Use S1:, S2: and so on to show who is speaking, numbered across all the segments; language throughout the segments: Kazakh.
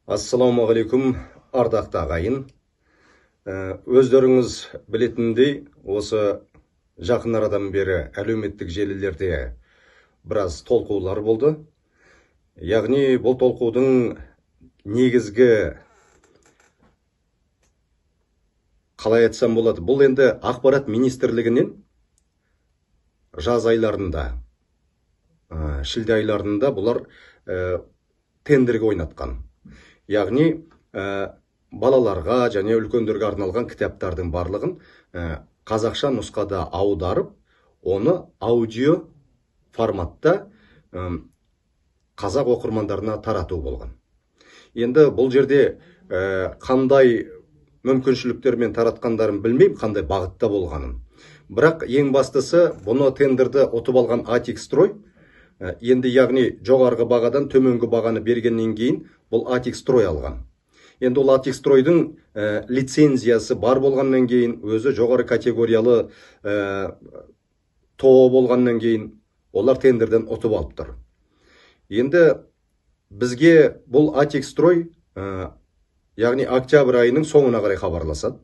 S1: Ассалаумағалейкум, ардақты ағайын. Өздеріңіз білетіндей, осы жақын арадан бері әлеуметтік желілерде біраз толқулар болды. Яғни бұл толқудың негізгі, қалай айтсам болады, бұл енді ақпарат министрлігінен жаз айларында, шілде айларында бұлар тендерге ойнатқан. Яғни балаларға және үлкендерге арналған кітаптардың барлығын қазақша нұсқада аударып, оны аудио форматта қазақ оқырмандарына тарату болған. Енді бұл жерде қандай мүмкіншіліктермен таратқандарын білмеймін, қандай бағытта болғанын. Бірақ ең бастысы, бұны тендерді ұтып алған Атик Строй, енді яғни жоғарғы бағадан төменгі бағаны бергеннен кейін бұл Атик Строй алған. Енді ол Атик Стройдың лицензиясы бар болғаннан кейін, өзі жоғары категориялы ТОО болғаннан кейін олар тендерден ұтып алып тұр. Енді бізге бұл Атик Строй, яғни октябрь айының соңына қарай хабарласады.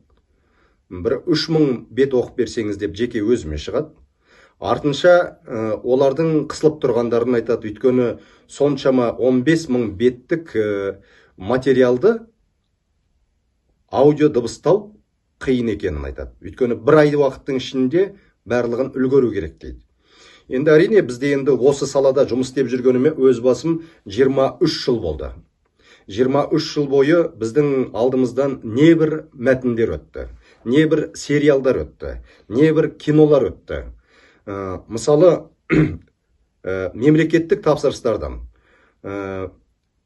S1: Бір 3000 бет оқып берсеңіз деп жеке өзіме шығады. Артынша олардың қысылып тұрғандарын айтады. Өйткені соншама 15 000 беттік материалды аудио дыбыстау қиын екенін айтады. Өйткені бір ай уақыттың ішінде барлығын үлгеру керек дейді. Енді әрине бізде енді осы салада жұмыс істеп жүргеніме өз басым 23 жыл болды. 23 жыл бойы біздің алдымыздан небір мәтіндер өтті, небір сериалдар өтті, небір кинолар өтті. Мысалы, мемлекеттік тапсырыстардан,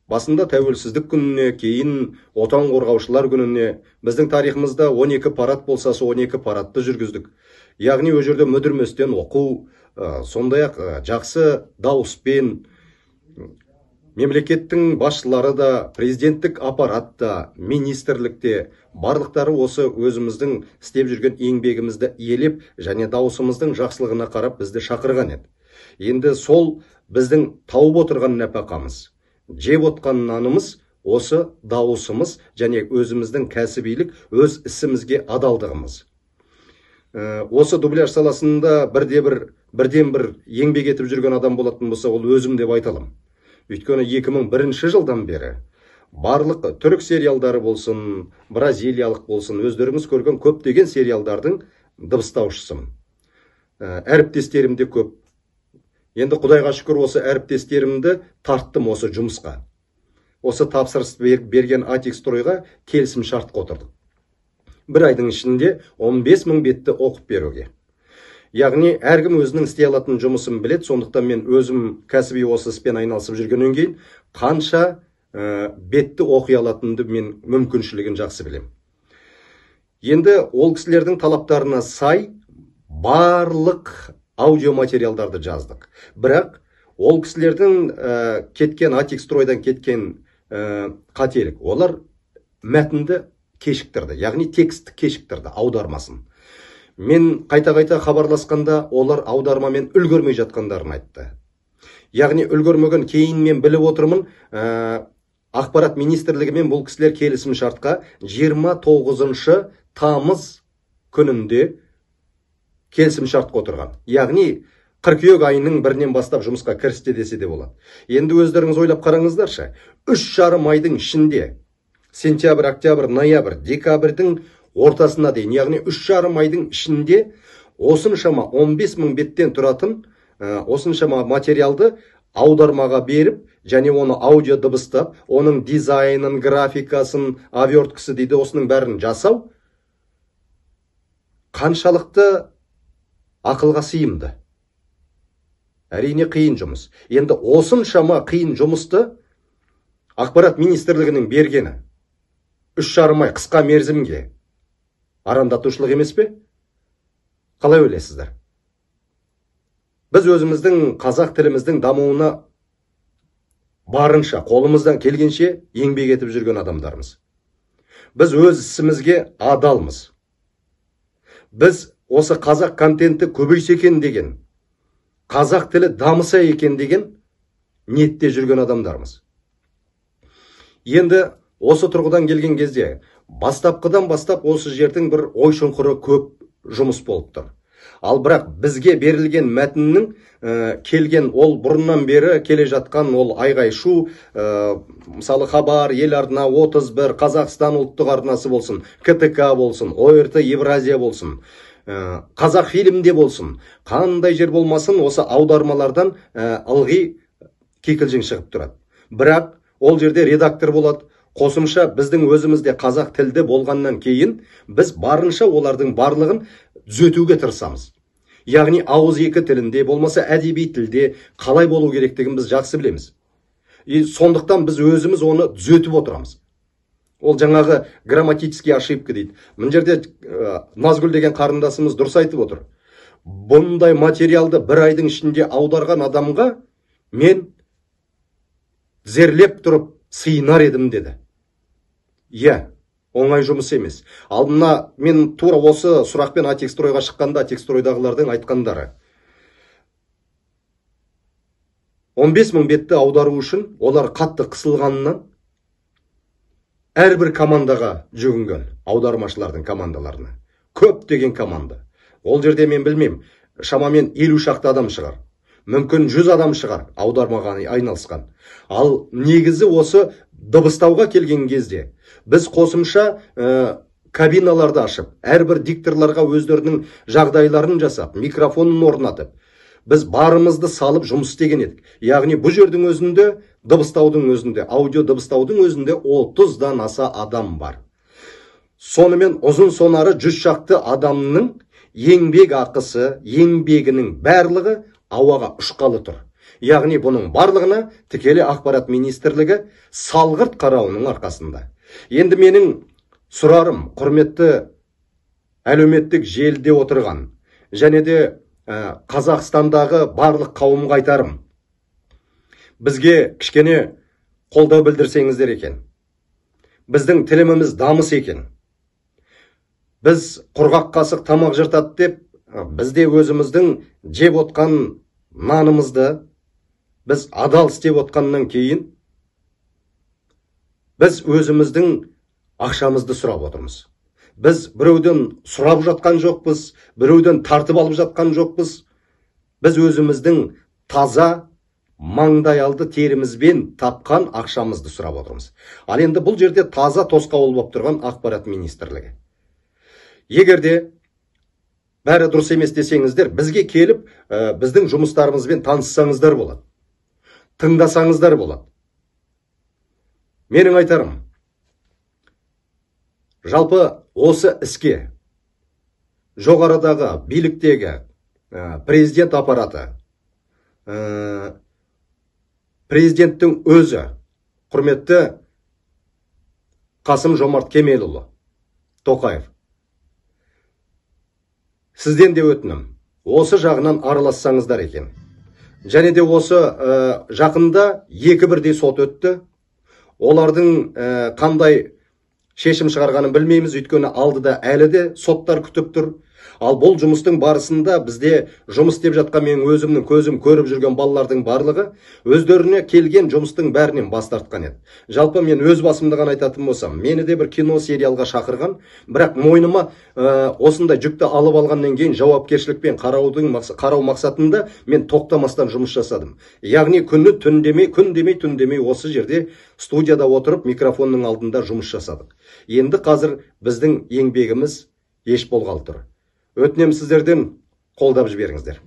S1: басында тәуелсіздік күніне, кейін Отан қорғаушылар күніне, біздің тарихымызда 12 парад болса, сол 12 парадты жүргіздік. Яғни ол жерде мүдірместен оқу, сондай-ақ жақсы дауыспен мемлекеттің басшылары да, президенттік аппарат та, министрлік те, барлықтары осы өзіміздің істеп жүрген еңбегімізді елеп және дауысымыздың жақсылығына қарап бізді шақырған еді. Енді сол біздің тауып отырған нәпақамыз, жеп отқан нанымыз, осы дауысымыз және өзіміздің кәсібилік, өз ісімізге адалдығымыз. Осы дубляж саласында бірден бір еңбек етіп жүрген адам болатын болса, ол өзім деп айта аламын. Өйткені 2001 жылдан бері барлық түрік сериалдары болсын, бразилиялық болсын, өздеріңіз көрген көптеген сериалдардың дыбыстаушысымын. Әріптестерім де көп. Енді Құдайға шүкір, осы әріптестерімді тарттым осы жұмысқа. Осы тапсырыс берген Атик Стройға келісім шартқа отырдық. Бір айдың ішінде 15 000 бетті оқып беруге. Яғни әркім өзінің істей алатын жұмысын біледі, сондықтан мен өзім кәсіби осы іспен айналысып жүргеннен кейін қанша бетті оқи алатынымды мен мүмкіншілігін жақсы білемін. Енді ол кісілердің талаптарына сай барлық аудиоматериалдарды жаздық. Бірақ ол кісілердің кеткен, Атик Стройдан кеткен қателік, олар мәтінді кешіктірді, яғни текстті кешіктірді, аудармасын. Мен қайта-қайта хабарласқанда олар аудармамен үлгермей жатқандарын айтты. Яғни үлгермеген, кейін мен біліп отырмын, ақпарат министрлігімен бұл кісілер келісім шартқа 29 тамыз күнінде келісім шартқа отырған. Яғни қыркүйек айының бірінен бастап жұмысқа кірісті десе де болады. Енді өздеріңіз ойлап қараңыздаршы, 3,5 айдың ішінде сентябрь, октябрь, ноябрь, декабрьдің ортасына дейін, яғни 3,5 айдың ішінде осыншама 15 000 беттен тұратын, осыншама материалды аудармаға беріп, және оны аудио дыбыстап, оның дизайнын, графикасын, оверткасы дейді, осының бәрін жасау қаншалықты ақылға сыйымды? Әрине қиын жұмыс. Енді осыншама қиын жұмысты ақпарат министрлігінің бергені 3,5 ай қысқа мерзімге арандатушылық емес пе? Қалай ойлайсыздар? Біз өзіміздің қазақ тіліміздің дамуына барынша, қолымыздан келгенше еңбек етіп жүрген адамдармыз. Біз өз ісімізге адалмыз. Біз осы қазақ контенті көбейсе екен деген, қазақ тілі дамыса екен деген ниетте жүрген адамдармыз. Енді Осы тұрғыдан келген кезде бастапқыдан бастап осы жердің бір ой-шұңқыры көп жұмыс болып тұр. Ал бірақ бізге берілген мәтіннің келген ол бұрыннан бері келе жатқан ол айғай-шу, мысалы Хабар, Ел арна, 31, Қазақстан ұлттық арнасы болсын, КТК болсын, ОРТ Евразия болсын, Қазақ фильмде болсын, қандай жер болмасын, осы аудармалардан ылғи кикілжің шығып тұрады. Бірақ ол жерде редактор болады. Қосымша біздің өзімізде қазақ тілді болғаннан кейін біз барынша олардың барлығын түзетуге тырысамыз. Яғни ауыз екі тілінде болмаса әдеби тілде қалай болу керектігін біз жақсы білеміз. И сондықтан біз өзіміз оны түзетіп отырамыз. Ол жаңағы грамматический ошибка дейді. Мына жерде Назгүл деген қарындасымыз дұрыс айтып отыр. Бұндай материалды бір айдың ішінде аударған адамға мен тізерлеп тұрып сыйынар едім деді. Иә, оңай жұмыс емес. Ал мына мен тура осы сұрақпен Атекстройға шыққанда Атекстройдағылардың айтқандары. 15 мың бетті аудару үшін олар қатты қысылғанынан әрбір командаға жүгінген, аудармашылардың командаларына. Көптеген команда. Ол жерде мен білмеймін, шамамен 50 шақты адам шығар. Мүмкін 100 адам шығар аудармаға айналысқан. Ал негізі осы дыбыстауға келген кезде біз қосымша кабиналарды ашып, әрбір дикторларға өздерінің жағдайларын жасап, микрофонын орнатып, біз барымызды салып жұмыс істеген едік. Яғни бұл жердің өзінде, дыбыстаудың өзінде, аудио дыбыстаудың өзінде 30-дан аса адам бар. Сонымен ұзын сонары 100 шақты адамның еңбек ақысы, еңбегінің барлығы ауаға ұшқалы тұр. Яғни бұның барлығына тікелей ақпарат министрлігі салғырт қарауының арқасында. Енді менің сұрарым, құрметті әлеуметтік желіде отырған және де Қазақстандағы барлық қауымға айтарым, бізге кішкене қолдау білдірсеңіздер екен. Біздің тіліміз дамыс екен. Біз құрғақ қасық тамақ жыртады деп, бізде өзіміздің жеп отқан нанымызды біз адал істеп отқаннан кейін біз өзіміздің ақшамызды сұрап отырмыз. Біз біреуден сұрап жатқан жоқпыз, біреуден тартып алып жатқан жоқпыз. Біз өзіміздің таза маңдай алды терімізбен тапқан ақшамызды сұрап отырмыз. Ал енді бұл жерде таза тосқауыл болып тұрған ақпарат министрлігі. Егер де бәрі дұрыс емес десеңіздер, бізге келіп, біздің жұмыстарымызбен таныссаңыздар болады. Тыңдасаңыздар болады. Менің айтарым, жалпы осы іске жоғарыдағы биліктегі президент аппараты, президенттің өзі, құрметті Қасым Жомарт Кемелұлы Тоқаев, сізден де өтінім, осы жағынан аралассаңыздар екен. Және де осы жақында екі бірдей сот өтті. Олардың қандай шешім шығарғанын білмейміз, өйткені алдыда әлі де соттар күтіп тұр. Ал бұл жұмыстың барысында бізде жұмыс істеп жатқан мен өзімнің көзім көріп жүрген балалардың барлығы өздеріне келген жұмыстың бәрінен бас тартқан еді. Жалпы мен өз басымды ғана айтатын болсам, мені де бір кино сериалға шақырған, бірақ мойныма осындай жүкті алып алғаннан кейін жауапкершілікпен қарау мақсатында мен тоқтамастан жұмыс жасадым. Яғни күні түн демей, күн демей, түн демей осы жерде студияда отырып микрофонның алдында жұмыс жасадық. Енді қазір біздің еңбегіміз еш болғалы тұр. Өтінем сіздерден, қолдап жіберіңіздер.